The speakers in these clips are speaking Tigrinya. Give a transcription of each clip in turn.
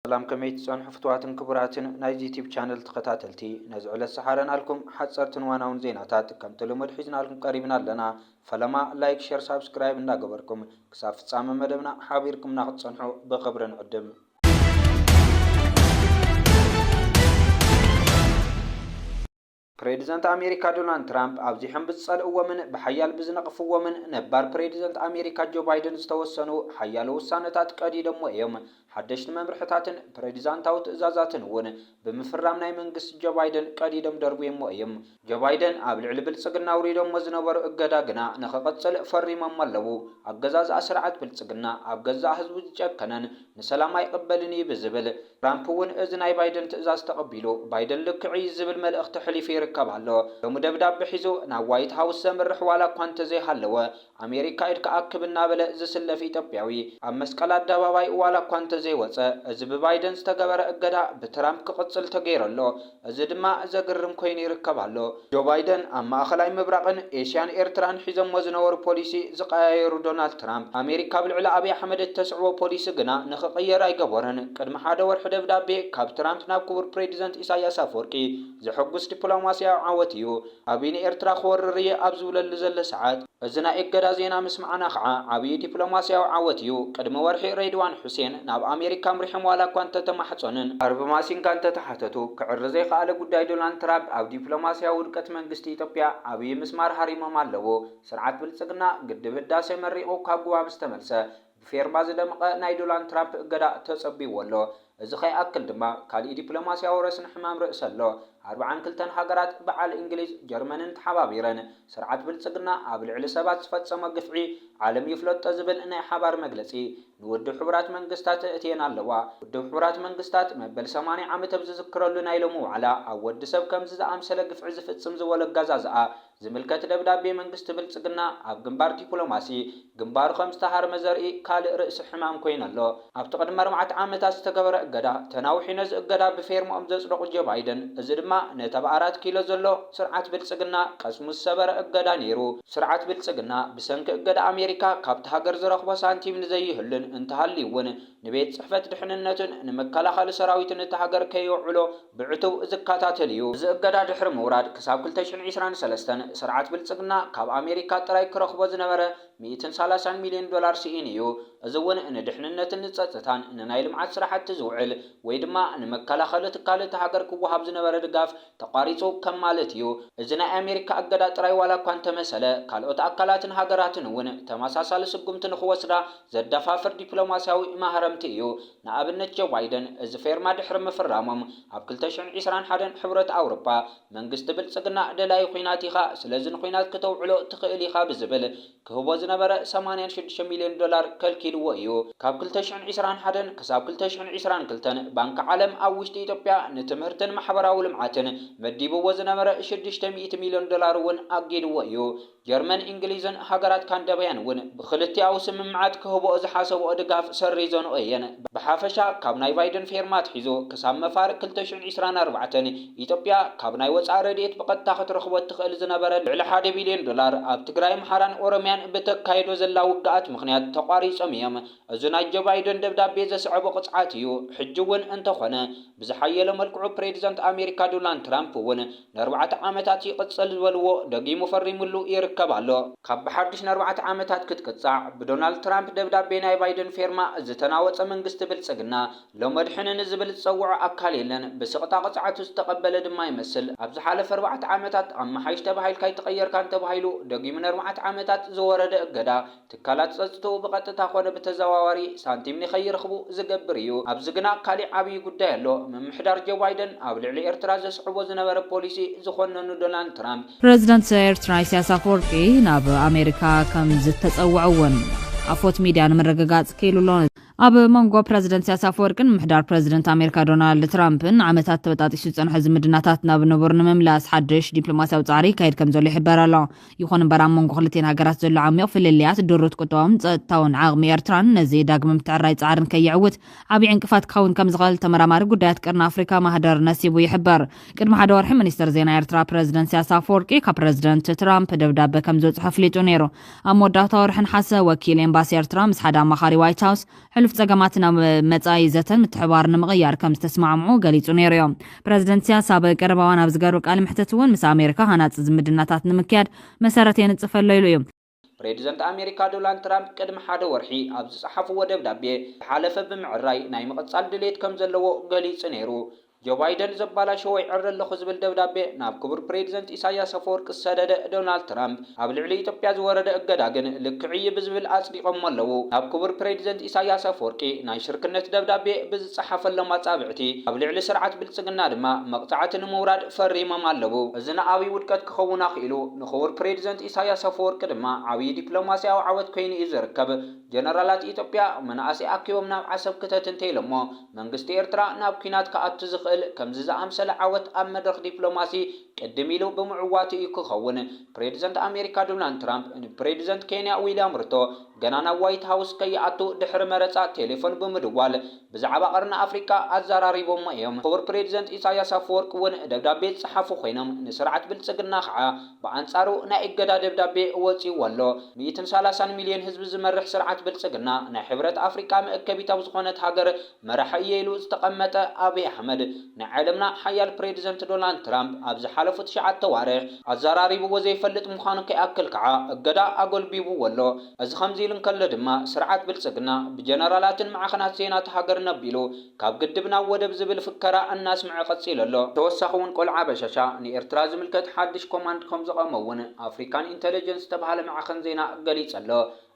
ሰላም፣ ከመይ ትጸንሑ ፍትዋትን ክቡራትን ናይዚ ዩቲዩብ ቻነል ተኸታተልቲ? ነዚ ዕለት ዝሓረናልኩም ሓጸርትን ዋናውን ዜናታት ከምቲ ልሙድ ሒዝናልኩም ቀሪብና ኣለና። ፈለማ ላይክ፣ ሸር፣ ሳብስክራይብ እንዳገበርኩም ክሳብ ፍጻመ መደብና ሓቢርኩምና ክትጸንሑ ብኽብሪ ንዕድም። ፕሬዚደንት ኣሜሪካ ዶናልድ ትራምፕ ኣብዚሖም ብዝጸልእዎምን ብሓያል ብዝነቕፍዎምን ነባር ፕሬዚደንት ኣሜሪካ ጆ ባይደን ዝተወሰኑ ሓያሎ ውሳነታት ቀዲዶሞ እዮም። ሓደሽቲ መምርሕታትን ፕሬዚዳንታዊ ትእዛዛትን እውን ብምፍራም ናይ መንግስቲ ጆ ባይደን ቀዲዶም ደርብዮሞ እዮም። ጆ ባይደን ኣብ ልዕሊ ብልጽግና ኣውሪዶሞ ዝነበሩ እገዳ ግና ንኽቕጽል ፈሪሞሞ ኣለዉ። ኣገዛዝኣ ስርዓት ብልጽግና ኣብ ገዛእ ህዝቡ ዝጨከነን ንሰላም ኣይቕበልን እዩ ብዝብል፣ ትራምፕ እውን እዚ ናይ ባይደን ትእዛዝ ተቐቢሉ፣ ባይደን ልክዕ እዩ ዝብል መልእኽቲ ኣሕሊፉ ይርከብ ኣሎ። ሎሚ ደብዳቤ ሒዙ ናብ ዋይት ሃውስ ዘምርሕ ዋላ እኳ እንተዘይሃለወ፣ ኣሜሪካ ኢድ ክኣክብ እናበለ ዝስለፍ ኢትዮጵያዊ ኣብ መስቀል ኣደባባይ ዋላ እኳ እንተዘይወጸ፣ እዚ ብባይደን ዝተገበረ እገዳ ብትራምፕ ክቕጽል ተገይሩ ኣሎ። እዚ ድማ ዘግርም ኮይኑ ይርከብ ኣሎ። ጆ ባይደን ኣብ ማእኸላይ ምብራቕን ኤሽያን ኤርትራን ሒዞሞ ዝነበሩ ፖሊሲ ዝቀያየሩ ዶናልድ ትራምፕ፣ ኣሜሪካ ኣብ ልዕሊ ኣብይ ኣሕመድ እተስዕቦ ፖሊሲ ግና ንኽቕየር ኣይገበሮን። ቅድሚ ሓደ ወርሒ ደብዳቤ ካብ ትራምፕ ናብ ክቡር ፕሬዚደንት ኢሳያስ ኣፈወርቂ ዘሐጉስ ዲፕሎማስያዊ ዓወት እዩ። ኣብይ ንኤርትራ ክወርር እየ ኣብ ዝብለሉ ዘሎ ሰዓት፣ እዚ ናይ እገዳ ዜና ምስማዕና ከዓ ዓብዪ ዲፕሎማስያዊ ዓወት እዩ። ቅድሚ ወርሒ ሬድዋን ሑሴን ናብ ኣሜሪካ ኣምሪሖም ዋላ እኳ እንተተማሕጸኑን ኣርብ ማሲንጋ እንተተሓተቱ፣ ክዕሪ ዘይከኣለ ጉዳይ ዶናልድ ትራምፕ ኣብ ዲፕሎማስያዊ ውድቀት መንግስቲ ኢትዮጵያ ዓብዪ ምስማር ሃሪሞም ኣለዉ። ስርዓት ብልጽግና ግድብ ህዳሴ መሪቑ ካብ ጉባብ ዝተመልሰ ብፌርማ ዝደመቐ ናይ ዶናልድ ትራምፕ እገዳ ተጸቢዎ ኣሎ። እዚ ከይኣክል ድማ ካሊእ ዲፕሎማስያዊ ረስኒ ሕማም ርእሲ ኣሎ። ኣርብዓን ክልተን ሃገራት በዓል እንግሊዝ ጀርመንን ተሓባቢረን ስርዓት ብልጽግና ኣብ ልዕሊ ሰባት ዝፈጸሞ ግፍዒ ዓለም ይፍለጦ ዝብል ናይ ሓባር መግለጺ ንውድብ ሕቡራት መንግስታት እእትየን ኣለዋ። ውድብ ሕቡራት መንግስታት መበል ሰማንያ ዓመት ኣብ ዝዝክረሉ ናይ ሎሚ ዋዕላ ኣብ ወዲ ሰብ ከምዚ ዝኣምሰለ ግፍዒ ዝፍጽም ዝበሎ ኣገዛዝኣ ዝምልከት ደብዳቤ መንግስቲ ብልጽግና ኣብ ግንባር ዲፕሎማሲ ግንባሩ ከም ዝተሃርመ ዘርኢ ካልእ ርእሲ ሕማም ኮይኑ ኣሎ። ኣብቲ ቅድሚ ኣርባዕተ ዓመታት ዝተገበረ እገዳ ተናዊሑ ነዚ እገዳ ብፌርማኦም ዘጽደቑ ጆ ባይደን፣ እዚ ድማ ነቲ ኣብ ኣራት ኪሎ ዘሎ ስርዓት ብልጽግና ቀስሙ ዝሰበረ እገዳ ነይሩ። ስርዓት ብልጽግና ብሰንኪ እገዳ ኣሜሪካ ካብቲ ሃገር ዝረኽቦ ሳንቲም ንዘይህሉን እንተሃልዩ እውን ንቤት ጽሕፈት ድሕንነቱን ንመከላኸሊ ሰራዊትን እቲ ሃገር ከየውዕሎ ብዕቱብ ዝከታተል እዩ። እዚ እገዳ ድሕሪ ምውራድ ክሳብ ክልተ ሽሕን ዕስራን ሰለስተን ስርዓት ብልጽግና ካብ ኣሜሪካ ጥራይ ክረኽቦ ዝነበረ ሚእትን ሰላሳን ሚልዮን ዶላር ስኢኑ እዩ። እዚ እውን ንድሕንነትን ንጸጥታን ንናይ ልምዓት ስራሕቲ ዝውዕል ወይ ድማ ንመከላኸሊ ትካል እቲ ሃገር ክወሃብ ዝነበረ ድጋፍ ተቋሪጹ ከም ማለት እዩ። እዚ ናይ ኣሜሪካ እገዳ ጥራይ ዋላ እኳ እንተመሰለ፣ ካልኦት ኣካላትን ሃገራትን እውን ተመሳሳሊ ስጉምቲ ንኽወስዳ ዘደፋፍር ዲፕሎማስያዊ ማህረምቲ እዩ። ንኣብነት ጆ ባይደን እዚ ፌርማ ድሕሪ ምፍራሞም ኣብ ክልተ ሽሕን ዕስራን ሓደን ሕብረት ኣውሮፓ መንግስቲ ብልጽግና ደላዪ ኲናት ኢኻ፣ ስለዚ ንኲናት ክተውዕሎ ትኽእል ኢኻ ብዝብል ክህቦ ዝነበረ ሰማንያን ሽዱሽተ ሚልዮን ዶላር ከልኪልዎ እዩ። ካብ ክልተ ሽሕን ዕስራን ሓደን ክሳብ ክልተ ሽሕን ዕስራን ክልተን ባንኪ ዓለም ኣብ ውሽጢ ኢትዮጵያ ንትምህርትን ማሕበራዊ ልምዓትን መዲብዎ ዝነበረ ሽዱሽተ ሚእቲ ሚልዮን ዶላር እውን ኣጊድዎ እዩ። ጀርመን፣ እንግሊዝን ሃገራት ካንደባያን እውን ብክልቲኣዊ ስምምዓት ክህቦኦ ዝሓሰብኦ ድጋፍ ሰሪዘንኦ እየን። ብሓፈሻ ካብ ናይ ባይደን ፌርማ ኣትሒዙ ክሳብ መፋርቕ ክልተ ሽሕን ዕስራን ኣርባዕተን ኢትዮጵያ ካብ ናይ ወጻኢ ረድኤት ብቐጥታ ክትረኽቦ እትኽእል ዝነበረ ልዕሊ ሓደ ቢልዮን ዶላር ኣብ ትግራይ፣ ኣምሓራን ኦሮምያን ብተካይዶ ዘላ ውግኣት ምኽንያት ተቋሪጾም እዮም። እዚ ናይ ጆ ባይደን ደብዳቤ ዘስዐቦ ቅጽዓት እዩ። ሕጂ እውን እንተኾነ ብዝሓየለ መልክዑ ፕሬዚዳንት ኣሜሪካ ዶናልድ ትራምፕ እውን ንኣርባዕተ ዓመታት ይቕጽል ዝበልዎ ደጊሙ ፈሪሙሉ ይርከብ ኣሎ። ካብ ብሓድሽ ንኣርባዕተ ዓመታት ክትቅጻዕ ብዶናልድ ትራምፕ ደብዳቤ ናይ ባይደን ፌርማ ዝተናወጸ መንግስቲ ብልጽግና ሎመድሕን ንዝብል ዝጸውዖ ኣካል የለን። ብስቕታ ቅጽዓቱ ዝተቐበለ ድማ ይመስል። ኣብ ዝሓለፈ ኣርባዕተ ዓመታት ኣመሓይሽ ተባሂልካ ኣይተቐየርካን ተባሂሉ ደጊሙ ንኣርባዕተ ዓመታት ዝወረደ እገዳ ትካላት ጸጥትኡ ብቐጥታ ኮነ ብተዘዋዋሪ ሳንቲም ንኸይረኽቡ ዝገብር እዩ። ኣብዚ ግና ካሊእ ዓብዪ ጉዳይ ኣሎ። ምምሕዳር ጆ ባይደን ኣብ ልዕሊ ኤርትራ ዘስዕቦ ዝነበረ ፖሊሲ ዝኾነኑ ዶናልድ ትራምፕ፣ ፕረዚደንት ኤርትራ ኢሳያስ ኣፈወርቂ ናብ ኣሜሪካ ከም ዝተጸውዐ እውን ኣፎት ሚድያ ንምርግጋጽ ክኢሉ ኣሎ። ኣብ መንጎ ፕረዚደንት ኢሳያስ ኣፈወርቅን ምምሕዳር ፕረዚደንት ኣሜሪካ ዶናልድ ትራምፕን ንዓመታት ተበጣጢሱ ዝጸንሐ ዝምድናታት ናብ ንቡር ንምምላስ ሓድሽ ዲፕሎማስያዊ ጻዕሪ ይካየድ ከም ዘሎ ይሕበር ኣሎ። ይኹን እምበር፣ ኣብ መንጎ ክልቲኤን ሃገራት ዘሎ ዓሚቕ ፍልልያት፣ ድሩት ቁጠባውን ጸጥታውን ዓቕሚ ኤርትራን ነዚ ዳግመ ምትዕርራይ ጻዕርን ከየዕውት ዓቢ ዕንቅፋት ክኸውን ከም ዝኽእል ተመራማሪ ጉዳያት ቀርኒ ኣፍሪካ ማህደር ነሲቡ ይሕበር። ቅድሚ ሓደ ወርሒ ሚኒስትር ዜና ኤርትራ ፕረዚደንት ኢሳያስ ኣፈወርቂ ካብ ፕረዚደንት ትራምፕ ደብዳበ ከም ዝበጽሖ ኣፍሊጡ ነይሩ። ኣብ መወዳእታ ወርሒ ነሓሰ ወኪል ኤምባሲ ኤርትራ ምስ ሓደ ኣማኻሪ ዋይት ሃውስ ጸገማት ናብ መጻኢ ዘተን ምትሕባር ንምቕያር ከም ዝተስማዕምዑ ገሊጹ ነይሩ እዩ። ፕረዚደንት ኢሳያስ ኣብ ቀረባ እዋን ኣብ ዝገበሮ ቃለ መሕትት እውን ምስ ኣሜሪካ ሃናጺ ዝምድናታት ንምክያድ መሰረት የንጽፍ ኣሎ ኢሉ እዩ። ፕሬዚደንት ኣሜሪካ ዶናልድ ትራምፕ ቅድሚ ሓደ ወርሒ ኣብ ዝጸሓፍዎ ደብዳቤ ዝሓለፈ ብምዕራይ ናይ ምቕጻል ድሌት ከም ዘለዎ ገሊጹ ነይሩ። ጆ ባይደን ዘባላሸዎ ይዕረ ኣለኹ ዝብል ደብዳቤ ናብ ክቡር ፕሬዚደንት ኢሳያስ ኣፈወርቂ ዝሰደደ ዶናልድ ትራምፕ፣ ኣብ ልዕሊ ኢትዮጵያ ዝወረደ እገዳ ግን ልክዕ እዩ ብዝብል ኣጽዲቖሞ ኣለዉ። ናብ ክቡር ፕሬዚደንት ኢሳያስ ኣፈወርቂ ናይ ሽርክነት ደብዳቤ ብዝጸሓፈሎም ኣጻብዕቲ፣ ኣብ ልዕሊ ስርዓት ብልጽግና ድማ መቕጻዕቲ ንምውራድ ፈሪሞም ኣለዉ። እዚ ንዓብዪ ውድቀት ክኸውን ኣኽኢሉ፣ ንክቡር ፕሬዚደንት ኢሳያስ ኣፈወርቂ ድማ ዓብዪ ዲፕሎማስያዊ ዓወት ኮይኑ እዩ ዝርከብ። ጀነራላት ኢትዮጵያ መናእሰይ ኣኪቦም ናብ ዓሰብ ክተት እንተኢሎሞ፣ መንግስቲ ኤርትራ ናብ ኲናት ክኣቱ ዝኽእል ከምዚ ዝኣምሰለ ዓወት ኣብ መድረኽ ዲፕሎማሲ ቅድም ኢሉ ብምዕዋቱ እዩ ክኸውን። ፕሬዚደንት ኣሜሪካ ዶናልድ ትራምፕ ንፕሬዚደንት ኬንያ ዊልያም ሩቶ ገና ናብ ዋይት ሃውስ ከይኣቱ ድሕሪ መረጻ ቴሌፎን ብምድዋል ብዛዕባ ቀርኒ ኣፍሪቃ ኣዘራሪቦሞ እዮም። ክቡር ፕሬዚደንት ኢሳያስ ኣፈወርቂ እውን ደብዳቤ ዝጸሓፉ ኮይኖም፣ ንስርዓት ብልጽግና ከዓ ብኣንጻሩ ናይ እገዳ ደብዳቤ ወጺእዎ ኣሎ። ሚእትን ሰላሳን ሚልዮን ህዝቢ ዝመርሕ ስርዓት ብልጽግና ናይ ሕብረት ኣፍሪቃ መእከቢት ኣብ ዝኾነት ሃገር መራሒ እየ ኢሉ ዝተቐመጠ ኣብይ ኣሕመድ፣ ናይ ዓለምና ሓያል ፕሬዚደንት ዶናልድ ትራምፕ ኣብ ዝሓለፉ ትሽዓተ ኣዋርሕ ኣዘራሪብዎ ዘይፈልጥ ምዃኑ ከይኣክል ከዓ እገዳ ኣጎልቢብዎ ኣሎ። እዚ ከምዚ ኢሉ እንከሎ ድማ ስርዓት ብልጽግና ብጀነራላትን ማዕኸናት ዜና እታ ሃገር ነቢሉ ካብ ግድብ ናብ ወደብ ዝብል ፍከራ እናስምዐ ቀጺሉ ኣሎ። ተወሳኺ እውን ቆልዓ በሻሻ ንኤርትራ ዝምልከት ሓድሽ ኮማንድ ከም ዘቐመ እውን ኣፍሪካን ኢንተለጀንስ ዝተባሃለ ማዕኸን ዜና ገሊጹ ኣሎ።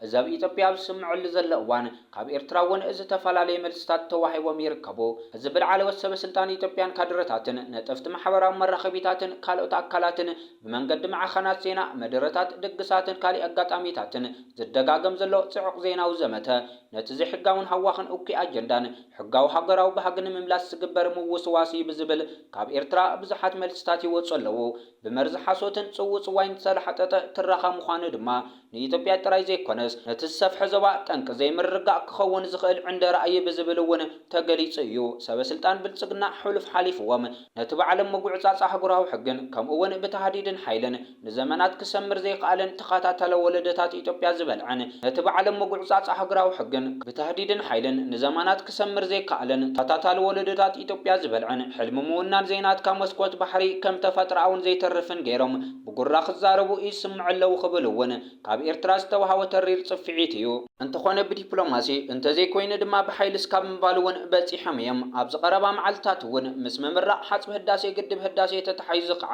እዚ ኣብ ኢትዮጵያ ኣብ ዝስምዐሉ ዘሎ እዋን ካብ ኤርትራ እውን ዝተፈላለየ መልስታት ተዋሂቦም ይርከቡ። እዚ ብላዕለዎት ሰበ ስልጣን ኢትዮጵያን ካድረታትን ነጠፍቲ ማሕበራዊ መራኸቢታትን ካልኦት ኣካላትን ብመንገዲ ማዕኸናት ዜና፣ መደረታት፣ ድግሳትን ካሊእ ኣጋጣሚታትን ዝደጋገም ዘሎ ጽዑቕ ዜናዊ ዘመተ፣ ነቲ ዘይሕጋውን ሃዋኽን እኩይ ኣጀንዳን ሕጋዊ ሃገራዊ ባህጊ ንምምላስ ዝግበር ምውስዋስ እዩ ብዝብል ካብ ኤርትራ ብዙሓት መልስታት ይወጹ ኣለዉ። ብመርዚ ሓሶትን ጽውጽዋይን ዝተላሕጠጠ ትረኻ ምዃኑ ድማ ንኢትዮጵያ ጥራይ ዘይኮነስ ነቲ ዝሰፍሐ ዞባ ጠንቂ ዘይምርግጋእ ክኸውን ዝኽእል ዕንደራ እዩ ብዝብል እውን ተገሊጹ እዩ። ሰበ ስልጣን ብልጽግና ሕሉፍ ሓሊፍዎም ነቲ ብዓለም ምጉዕጻጽ ኣህጉራዊ ሕግን ከምኡ እውን ብታህዲድን ሓይልን ንዘመናት ክሰምር ዘይከኣለን ተኸታታሊ ወለዶታት ኢትዮጵያ ዝበልዐን፣ ነቲ ብዓለም ምጉዕጻጽ ኣህጉራዊ ሕግን ብታህዲድን ሓይልን ንዘመናት ክሰምር ዘይከኣለን ተኸታታሊ ወለዶታት ኢትዮጵያ ዝበልዐን ሕልሚ ምውናን ዘይናትካ መስኮት ባሕሪ ከም ተፈጥሮኣውን ዘይተርፍን ገይሮም ብጉራ ክዛረቡ ይስምዑ ኣለዉ ክብል እውን ካብ ኤርትራ ዝተዋህቦ ተሪር ጽፍዒት እዩ። እንተኾነ ብዲፕሎማሲ እንተዘይኮይኑ ድማ ብሓይሊ እስካብ ምባል እውን በጺሖም እዮም። ኣብዚ ቀረባ መዓልትታት እውን ምስ ምምራቕ ሓጽቢ ህዳሴ ግድብ ህዳሴ ተተሓሒዙ ከዓ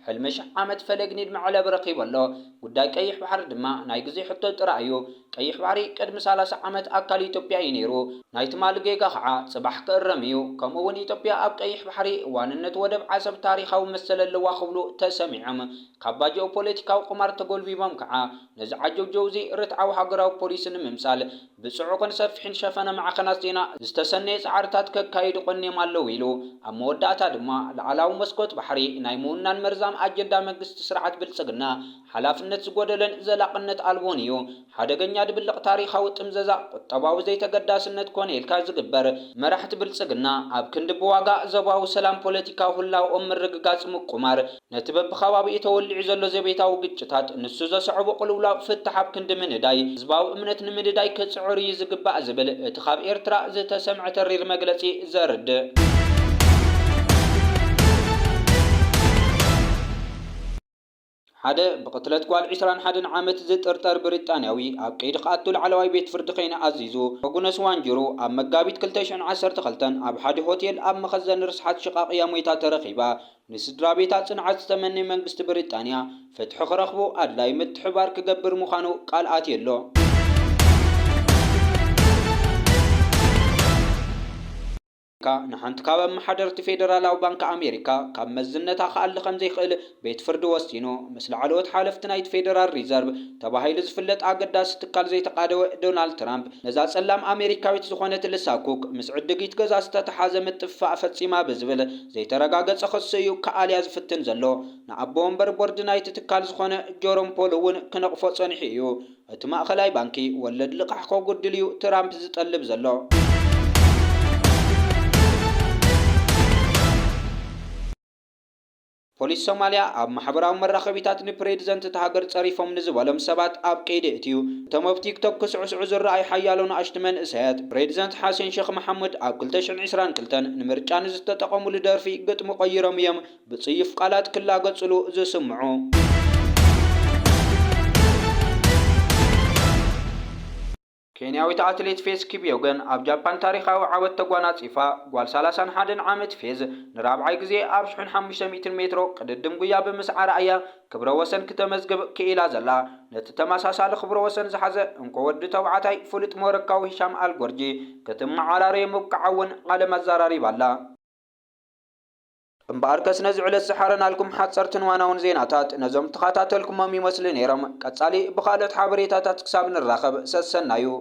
ሕልሚ ሽሕ ዓመት ፈለግ ንድሚ ዕለብ ረኺቡ ኣሎ። ጉዳይ ቀይሕ ባሕሪ ድማ ናይ ግዜ ሕቶ ጥራይ እዩ። ቀይሕ ባሕሪ ቅድሚ ሰላሳ ዓመት ኣካል ኢትዮጵያ እዩ ነይሩ። ናይ ትማሊ ጌጋ ከዓ ጽባሕ ክእረም እዩ። ከምኡ እውን ኢትዮጵያ ኣብ ቀይሕ ባሕሪ ዋንነት ወደብ ዓሰብ ታሪኻዊ መሰል ኣለዋ ክብሉ ተሰሚዖም። ካባ ጂኦፖለቲካዊ ቁማር ተጎልቢቦም ከዓ ነዚ ዓጀውጀው እዚ ርትዓዊ ሃገራዊ ፖሊሲ ንምምሳል ብጽዑቕን ሰፊሕን ሸፈነ ማዕኸናት ዜና ዝተሰነየ ጻዕርታት ከካይዱ ቀንዮም ኣለዉ ኢሉ። ኣብ መወዳእታ ድማ ላዕላዊ መስኮት ባሕሪ ናይ ምውናን መርዛም ኣጀንዳ መንግስቲ ስርዓት ብልጽግና ሓላፍነት ዝጎደለን ዘላቕነት ኣልቦን እዩ። ሓደገኛ ድብልቕ ታሪኻዊ ጥምዘዛ፣ ቁጠባዊ ዘይተገዳስነት ኮነ ኢልካ ዝግበር መራሕቲ ብልጽግና ኣብ ክንዲ ብዋጋ ዞባዊ ሰላም ፖለቲካዊ ህላውኦም ምርግጋጽ ምቁማር፣ ነቲ በብኸባቢኡ ተወሊዑ ዘሎ ዘቤታዊ ግጭታት ንሱ ዘስዕቦ ቅልውላው ፍታሕ ኣብ ክንዲ ምንዳይ ህዝባዊ እምነት ንምንዳይ ክጽዕር እዩ ዝግባእ ዝብል እቲ ካብ ኤርትራ ዝተሰምዐ ተሪር መግለጺ ዘርድእ። ሓደ ብቕትለት ጓል ዕስራን ሓደን ዓመት ዝጥርጠር ብሪጣንያዊ ኣብ ቀይዲ ክኣቱ ላዕለዋይ ቤት ፍርዲ ከይኑ ኣዚዙ። ኣጉነስ ዋንጅሩ ኣብ መጋቢት ክልተ ሽሕን ዓሰርተ ክልተን ኣብ ሓደ ሆቴል ኣብ መኸዘን ርስሓት ሽቓቕ እያ ሞይታ ተረኺባ። ንስድራ ቤታ ጽንዓት ዝተመነ መንግስቲ ብሪጣንያ ፍትሒ ክረኽቡ ኣድላይ ምትሕባር ክገብር ምዃኑ ቃል ኣትዩ ኣሎ። ኣሜሪካ ንሓንቲ ካብ ኣመሓደርቲ ፌደራላዊ ባንክ ኣሜሪካ ካብ መዝነታ ክኣሊ ከም ዘይክእል ቤት ፍርዲ ወሲኑ። ምስ ላዕለዎት ሓለፍቲ ናይቲ ፌደራል ሪዘርቭ ተባሂሉ ዝፍለጥ ኣገዳሲ ትካል ዘይተቓደወ ዶናልድ ትራምፕ፣ ነዛ ጸላም ኣሜሪካዊት ዝኾነት ልሳ ኩክ ምስ ዕድጊት ገዛ ዝተተሓዘ ምጥፍፋእ ፈጺማ ብዝብል ዘይተረጋገጸ ክሲ እዩ ክኣልያ ዝፍትን ዘሎ። ንኣቦ ወንበር ቦርድ ናይቲ ትካል ዝኾነ ጆሮም ፖል እውን ክነቕፎ ጸኒሑ እዩ። እቲ ማእኸላይ ባንኪ ወለድ ልቓሕ ከጉድል እዩ ትራምፕ ዝጠልብ ዘሎ። ፖሊስ ሶማልያ ኣብ ማሕበራዊ መራኸቢታት ንፕሬዚደንት እታ ሃገር ጸሪፎም ንዝበሎም ሰባት ኣብ ቀይዲ እትዩ። እቶም ኣብ ቲክቶክ ክስዕስዑ ዝረኣዩ ሓያሎ ንኣሽቱ መንእሰያት፣ ፕሬዚደንት ሓሰን ሸኽ መሓሙድ ኣብ ክልተ ሽሕን ዕስራን ክልተን ንምርጫ ንዝተጠቐሙሉ ደርፊ ግጥሚ ቀይሮም እዮም ብጽዩፍ ቃላት ክላገጽሉ ዝስምዑ። ኬንያዊት ኣትሌት ፌዝ ኪፕዮገን ኣብ ጃፓን ታሪኻዊ ዓወት ተጓናጺፋ። ጓል ሰላሳን ሓደን ዓመት ፌዝ ንራብዓይ ግዜ ኣብ ሽሕን ሓሙሽተ ሚእትን ሜትሮ ቅድድም ጉያ ብምስዓራ እያ ክብረ ወሰን ክተመዝግብ ክኢላ ዘላ። ነቲ ተመሳሳሊ ክብረ ወሰን ዝሓዘ እንኮ ወዲ ተባዕታይ ፍሉጥ ሞሮካዊ ሂሻም ኣልጎርጂ ክትመዓራረዮ ምብቃዓ እውን ዓለም ኣዘራሪባ ኣላ። እምበኣርከስ ነዚ ዕለት ዝሓረናልኩም ሓጸርትን ዋናውን ዜናታት ነዞም ተኸታተልኩሞም ይመስሉ ነይሮም። ቀጻሊ ብኻልኦት ሓበሬታታት ክሳብ ንራኸብ ሰሰናዩ።